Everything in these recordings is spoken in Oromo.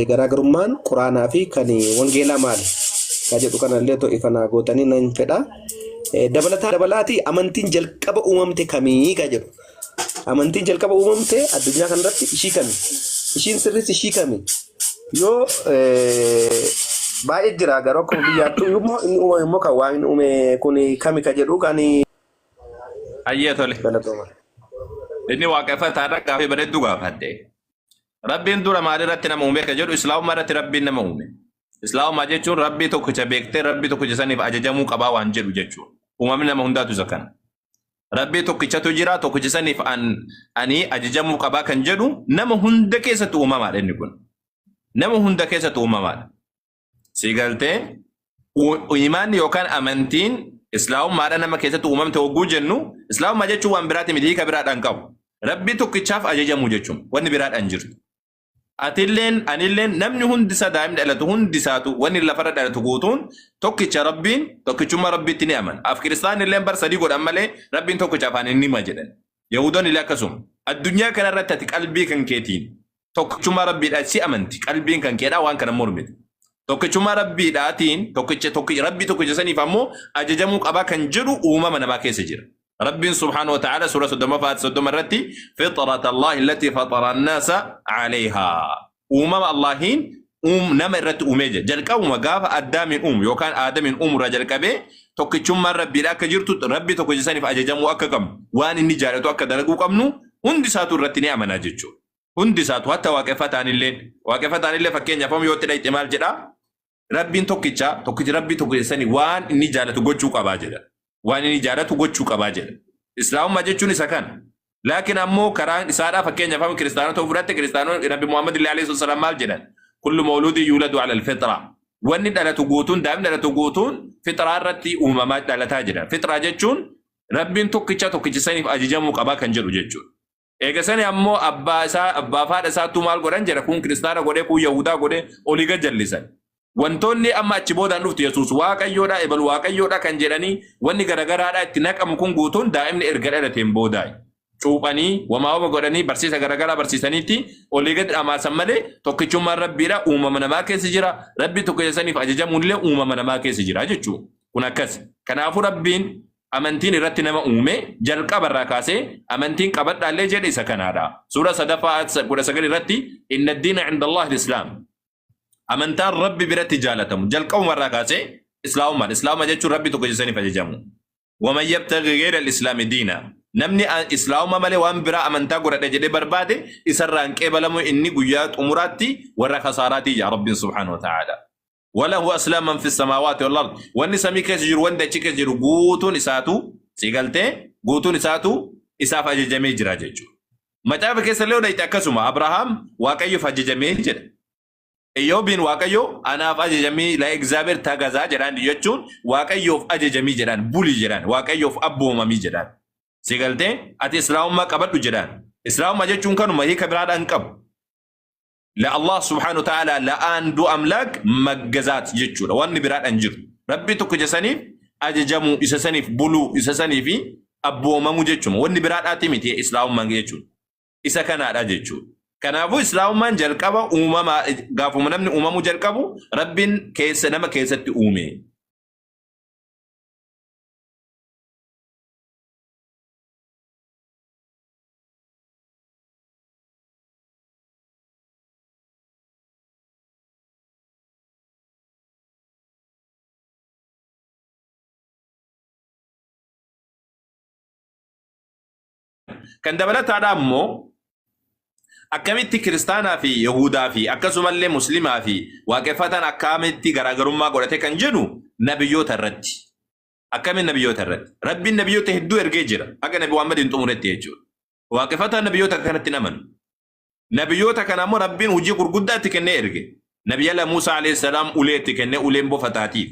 Garaagarummaan Quraanaa fi kan Wangeelaa maali? Ka jedhu kanallee otoo ifa naa gootanii nan fedha. Dabalataa dabalaati amantiin jalqaba uumamte kamii ka jedhu. Amantiin jalqaba uumamte addunyaa kanarratti ishii kami? Ishiin sirris ishii kami? Yoo baay'ee jira garuu akkuma biyyaattuu immoo inni uumame immoo kan waaqni uume kun kami ka jedhu kan Hayyee tole. galatooma. Inni waaqeffataadha gaafii bareedduu gaafadhe. Rabbiin dura maalirratti nama uume ka jedhu islaamummaa irratti Rabbiin nama uume. Islaamummaa jechuun Rabbii tokkicha beektee Rabbii tokkicha saniif ajajamuu qabaa waan jedhu jechuudha. Uumamni nama hundaatu isa kana. Rabbii tokkichatu jira tokkicha saniif an ani ajajamuu qabaa kan jedhu nama hunda keessatti uumamaadha inni kun. Nama hunda keessatti uumamaadha. Si galtee imaanni yookaan amantiin islaamummaadha nama keessatti uumamte hogguu jennu islaamummaa jechuun waan biraati miti hiika biraadhaan qabu. Rabbii tokkichaaf ajajamuu jechuun wanni biraadhaan jirtu. Atilleen anilleen namni hundi isaa daa'imni dhalatu hundi isaatu wanni lafarra dhalatu guutuun tokkicha rabbiin tokkichummaa rabbiitti ni amana. Af kiristaanni illeen bar sadii godhan malee rabbiin tokkicha afaan hin hima jedhan. Yahudoonni illee akkasuma. Addunyaa kanarratti ati qalbii kan keetiin Tokkichummaa Rabbiidhaa si amanti. Qalbiin kan keedhaa waan kana mormite. Tokkichummaa Rabbiidhaatiin tokkicha tokki Rabbii tokkicha saniif ammoo ajajamuu qabaa kan jedhu uumama namaa keessa jira. Rabbiin subhaanahu wa ta'ala suura 30ffaa 30 irratti fixrata Allahi allati faxara annaasa alayhaa. Uumama Allahiin nama irratti uumee jira. Jalqabuma gaafa Addaamiin uumu yookaan Aadamiin uumu irraa jalqabee tokkichummaan Rabbiidha akka jirtu Rabbii tokkicha saniif ajajamuu akka qabnu waan inni jaalatu akka dalaguu qabnu hundi isaatu irratti ni amanaa jechuudha. Hundi isaatu hatta waaqeffataan illeen waaqeffataan illee fakkeenyaaf yoo itti dhayxe maal jedha Rabbiin tokkicha tokkichi Rabbii tokkicha sani waan inni jaalatu gochuu qabaa jedha. Waan inni jaalatu gochuu qabaa jedha. Islaamummaa jechuun isa kana. Laakiin ammoo karaan isaadhaa fakkeenyaaf amma kiristaanota fudhatte kiristaanonni Rabbi Muhammad illee alayhi salaam maal jedhan? Kullu mawluudin yuuladu ala alfitra. Wanni dhalatu guutuun daa'imni dhalatu guutuun fixraa irratti uumamaa dhalataa jedhan. Fixraa jechuun Rabbiin tokkicha tokkicha saniif ajajamuu qabaa kan jedhu jechuudha. Eega sani ammoo abbaa isaa abbaaf haadha isaattuu maal godhan jedha kuun kiristaana godhee kuun yahudaa godhee olii gad jallisan. Wantoonni amma achi boodaan dhuftu Yesuus waaqayyoodha ebalu waaqayyoodha kan jedhanii wanni garagaraadha itti naqamu kun guutuun daa'imni erga dhalateen boodaayi. Cuuphanii wamaa wama godhanii barsiisa garagaraa barsiisaniitti olii gad dhamaasan malee tokkichummaan rabbiidha uumama namaa keessa jira rabbi tokkicha saniif ajajamuunillee uumama namaa keessa jira jechuudha. Kun akkas. Kanaafuu rabbiin amantiin irratti nama uume jalqaba irraa kaasee amantiin qabadhaallee jedhe isa kanaadha. Suura sadaffaa ayat 19 irratti inna diina inda Allah islaam. Amantaan rabbi biratti jaalatamu jalqabuma irraa kaasee islaamummaadha. Islaamummaa jechuun rabbi tokko saniif ajajamu. Waman yabtaghi ghayra al-islaami diina. Namni islaamummaa malee waan biraa amantaa godhadha jedhee barbaade isarraa hin qeebalamu inni guyyaa xumuraatti warra kasaaraatii jedha rabbiin subhaanahu wa ta'aala. Walahu aslama man fis samaawaati wal ard. Wanni samii keessa jiru wanni dachii keessa jiru guutuun isaatu si galtee guutuun isaatu isaaf ajajamee jira jechuudha. Macaafa keessa illee dhayxe akkasuma Abrahaam Waaqayyoof ajajamee jedha. Iyyoobiin Waaqayyo anaaf ajajamii la egzaabeer tagazaa jedhaan jechuun Waaqayyoof ajajamii jedhaan buli jedhaan Waaqayyoof abboomamii jedhaan. Si galtee ati islaamummaa qabadhu jedhaan. Islaamummaa jechuun kanuma hiika biraadhaan qabu. La Allah subhanahu wa ta'ala la'aandu amlaak maggazaat jechuudha. Wanni biraadhaan jiru. Rabbii tokkicha saniif ajajamuu, isa saniif buluu, isa saniif abboomamuu jechuudha. Wanni biraadhaati miti islaamummaan jechuudha. Isa kanaadha jechuudha. Kanaafuu islaamummaan jalqaba uumamaa gaafuma namni uumamuu jalqabu Rabbiin keessa nama keessatti uume. Kan dabalataadha ammoo akkamitti kiristaanaa fi Yahudaa fi akkasumallee muslimaa fi waaqeffataan akkamitti garaagarummaa godhate kan jedhu nabiyyoota irratti. Akkamiin nabiyyoota irratti? Rabbiin nabiyyoota hedduu ergee jira. Akka Nabi Muhammad hin xumuretti jechuudha. Waaqeffataan nabiyyoota kanatti hin amanu. Nabiyyoota kana ammoo Rabbiin hojii gurguddaa itti kennee erge. Nabiyyala Muusaa alayhi salaam ulee itti kennee uleen bofa taatiif.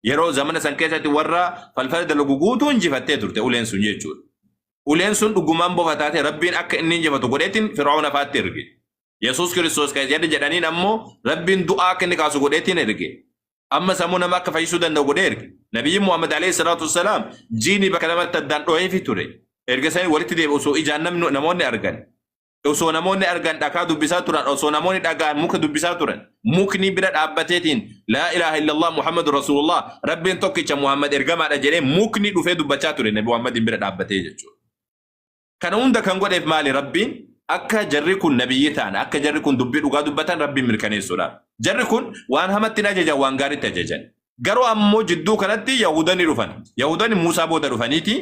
Yeroo zamana san keessatti warra falfala dalagu guutuu injifattee turte uleen sun jechuudha. Uleen sun dhugumaan bofa taate Rabbiin akka inni injifatu godheetiin Fir'aawna faatti erge. Yesuus Kiristoos kan jedhe jedhaniin ammoo Rabbiin du'aa akka inni kaasu godheetiin erge. Amma sammuu nama akka fayyisuu danda'u godhee erge. Nabiyyiin Muhammad alayhi salaatu wassalaam jiini bakka lamatti addaan dhoheefi ture. Erga sanii walitti deebi'u osoo ijaan namni namoonni argan. Osoo namoonni argan dhakaa dubbisaa turan, osoo namoonni dhaga'an muka dubbisaa turan. Mukni bira dhaabbateetiin laa ilaaha illallah Muhammadu Rasulullah, Rabbiin tokkicha, Muhammad ergamaadha jedhee mukni dhufee dubbachaa ture Nabi Muhammadiin bira dhaabbatee jechuudha. Kana hunda kan godheef maali Rabbiin? Akka jarri kun nabiyyi ta'an, akka jarri kun dubbii dhugaa dubbatan Rabbiin mirkaneessuudhaaf. Jarri kun waan hamatti hin ajajan, waan gaariitti ajajan. Garuu ammoo jidduu kanatti Yahuudonni dhufan. Yahuudonni Muusaa booda dhufaniiti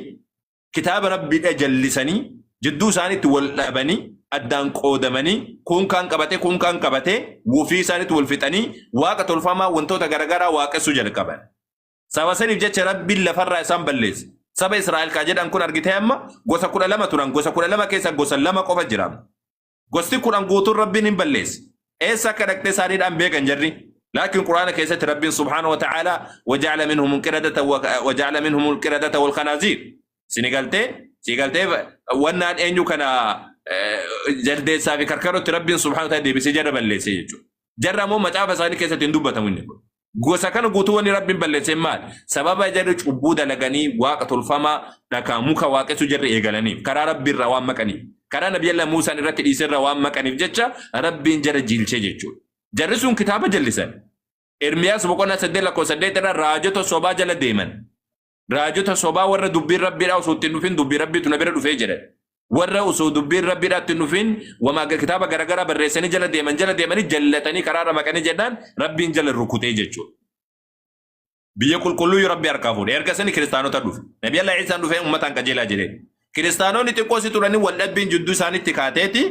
kitaaba Rabbiidha jallisanii, jidduu isaaniitti wal dhabanii, addaan qoodamanii, kuun kaan qabatee, kuun kaan qabatee, ofii isaaniitti wal fixanii, waaqa tolfamaa wantoota garaagaraa waaqessuu jalqaban. Saba saniif jecha Rabbiin lafarraa isaan balleesse. Saba Israa'el kaa jedhan kun argitee amma gosa 12 turan. Gosa 12 keessa gosa lama qofa jira. Gosti 10 guutuun Rabbiin hin balleesse. Eessa akka dhaqxee isaaniidhaan beekan jarri. Laakiin Quraana keessatti Rabbiin subhaanahu wa ta'ala waja'ala minhum qiradata waja'ala minhum qiradata wal khanaziir. Sini galtee si galtee wannaan eenyu kana jaldeessaa fi karkarootti Rabbiin subhaanahu wa ta'ala deebisee jarra balleesse jechuudha. Jarra ammoo macaafa isaanii keessatti hin dubbatamu inni kun. Gosa kana guutuu wanni Rabbiin balleessee maali? Sababa jarri cubbuu dalaganii waaqa tolfamaa dhakaa muka waaqessuu jarri eegalaniif, karaa Rabbii irraa waan maqaniif, karaa Nabiyyallah Muusaan irratti dhiise irraa waan maqaniif jecha Rabbiin jara jiilchee jechuudha. Jarri sun kitaaba jallisan. Ermiyaas boqonnaa 8 lakkoofsa 8 irra raajota sobaa jala deeman. Raajota sobaa warra dubbiin Rabbiidhaa osoo itti hin dhufin dubbii Rabbiitu na bira dhufee jedhan. Warra osoo dubbiin Rabbiidhaa itti hin dhufin wama kitaaba garagaraa barreessanii jala deeman, jala deemanii jallatanii karaarra maqanii jennaan Rabbiin jala rukutee jechuudha. Biyya qulqulluyyuu Rabbi harkaa fuudhe. Erga sani kiristaanota dhufe. Nabi Allah Iisaan dhufee uummataan qajeelaa jedhee. Kiristaanonni xiqqoo si turanii wal dhabbiin jidduu isaanitti kaateeti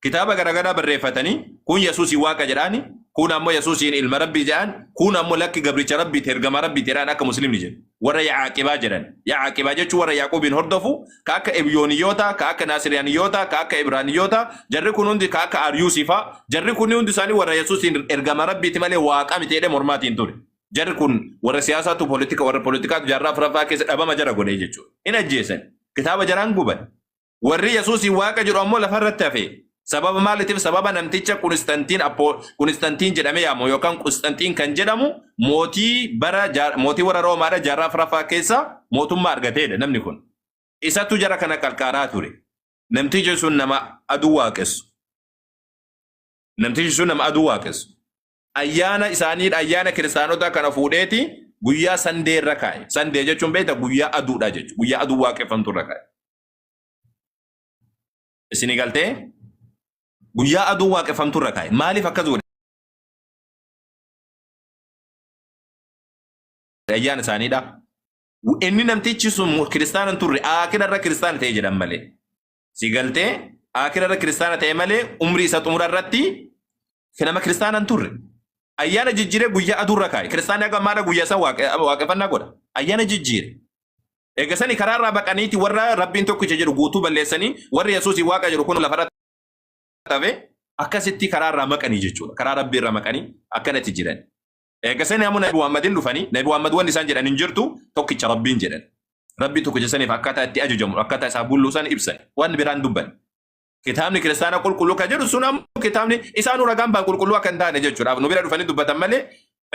kitaaba garagaraa barreeffatanii, kun Yesuusiin Waaqa jedhaani, kuun ammoo Yesuusiin ilma Rabbii jedhaan, kuun ammoo lakki gabricha Rabbiiti, ergamaa Rabbiiti jedhaan, akka Muslimni jedhu. Warra Ya'aaqibaa jedhan. Ya'aaqibaa jechuun warra Yaaquubiin hordofu, ka akka Ebyooniyyoota, ka akka Naasiriyaaniyyoota, ka akka Ibraaniyyoota, jarri kun hundi ka akka Aryuusii fa'a. Jarri kun hundi isaanii warra Yesuusiin ergama Rabbiiti malee Waaqa miti jedhee mormaatiin ture. Jarri kun warra siyaasaatu politika, warra politikaatu jaarraa afuraffaa keessa dhabama jara godhee jechuudha. Hin ajjeesan. Kitaaba jaraan guban. Warri Yesuusiin Waaqa jedhu ammoo lafa irratti hafe. Sababa maaliitiif? Sababa namticha Qunistantiin Appoo Qunistantiin jedhamee yaamamu yookaan Qusxanxiin kan jedhamu mootii bara mootii warra Roomaadha, jaarraa afuraffaa keessa mootummaa argateedha namni kun. Isatu jara kana qarqaaraa ture. Namtichi sun nama aduu waaqessu. Namtichi sun nama aduu waaqessu. Ayyaana isaanii, ayyaana kiristaanotaa kana fuudheeti guyyaa Sandee irra kaa'e. Sandee jechuun beekta, guyyaa aduudha jechuudha. Guyyaa aduu waaqeffamtu irra kaa'e. Isinii galtee? Guyyaa aduu waaqeffamtu irra kaa'e. Maaliif akkas godhe? Ayyaana isaaniidha. Inni namtichi sun kiristaana hin turre, aakira irra kiristaana ta'e jedhan malee. Si galtee? Aakira irra kiristaana ta'e malee umrii isa xumura irratti nama kiristaana hin turre. Ayyaana jijjiiree guyyaa aduu irra kaa'e. Kiristaanni haga ammaadha guyyaa san waaqeffannaa godha. Ayyaana jijjiire. Eega sani karaa irraa baqaniiti warra Rabbiin tokkicha jedhu guutuu balleessanii, warri Yesuusii Waaqa jedhu kun lafarratti hafe, akkasitti karaa irraa maqanii jechuudha. Karaa Rabbii irraa maqanii akkanatti jiran. Eega sani ammoo Nabi Muhammadin dhufanii, Nabi Muhammad wanni isaan jedhan hin jirtu, tokkicha Rabbiin jedhan. Rabbii tokkicha saniif akkaataa itti ajajamu, akkaataa isaa bulluu san ibsan. Waan biraan dubban. Kitaabni kiristaana qulqulluu kan jedhu sun ammoo kitaabni isaanuu ragaan ba'an qulqulluu akka hin taane jechuudhaaf nu bira dhufanii dubbatan malee,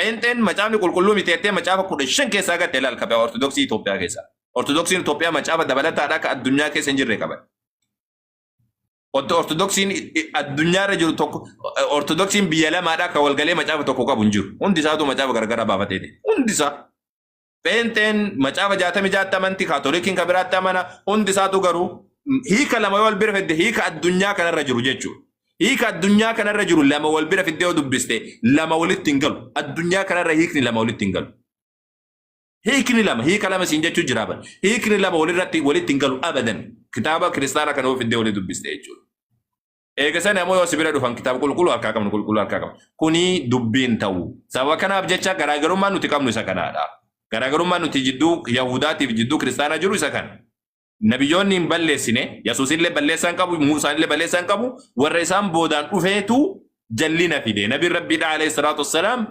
pheenxeen macaafni qulqulluu miti jettee macaafa 15 keessaa gatte ilaal kabe Ortodoksii Itoophiyaa keessaa. Ortodoksiin Itoophiyaa macaafa dabalataadha akka addunyaa keessa hin jirre qaban. Ortodoksiin addunyaa irra jiru tokko, Ortodoksiin biyya lamaadha akka walgalee macaafa tokko qabu hin jiru. Hundi isaatu macaafa garagaraa baafatee deema. Hundi isaa. Pheenxeen macaafa 66tti amanti, Kaatolikiin kan biraatti amana, hundi isaatu garuu hiika lama yoo wal bira fidde hiika addunyaa kanarra jiru jechuudha. Hiika addunyaa kanarra jiru lama wal bira fiddee yoo dubbiste lama walitti hin galu. Addunyaa kanarra hiikni lama walitti hin galu. Hiikni lama, hiika lama siin jechuu jira bara. Hiikni lama walirratti walitti hin galu abadan. Kitaaba kiristaanaa kana yoo fiddee walii dubbiste jechuudha. Eega sani ammoo yoo si bira dhufan kitaaba qulqulluu harkaa qabnu, qulqulluu harkaa qabnu. Kuni dubbiin ta'u. Sababa kanaaf jecha garaagarummaan nuti qabnu isa kanaadha. Garaagarummaan nuti jidduu Yahudaatiif jidduu kiristaanaa jiru isa kana. Nabiyyoonni hin balleessine, Yesuusillee balleessaa hin qabu, Muusaanillee balleessaa hin qabu, warra isaan boodaan dhufeetu jallina fide. Nabiin Rabbiidha alayhi salaatu wassalaam,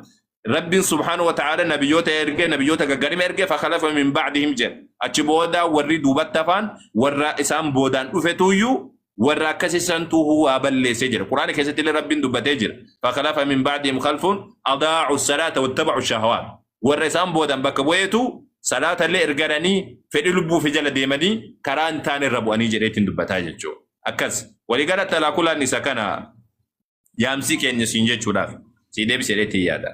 Rabbiin subhaanahu wa ta'aala nabiyyoota erge, nabiyyoota gaggarima erge, fakhalafa min ba'dihim jedha. Achi booda warri duubatti hafaan warra isaan boodaan dhufetuyyuu warra akkasii santu waa balleessee jira. Quraana keessatti illee Rabbiin dubbatee jira. Fakhalafa min ba'dihim khalfun adaa'u salaata wattaba'u shahawaat. Warra isaan boodan bakka bu'eetu salaata illee ergananii fedhii lubbuu fi jala deemanii karaa hin taane irra bu'anii jedheetiin dubbataa jechuudha. Akkas waliigala talaakulaan isa kana yaamsii keenya siin jechuudhaaf sii deebisee dheetii yaada.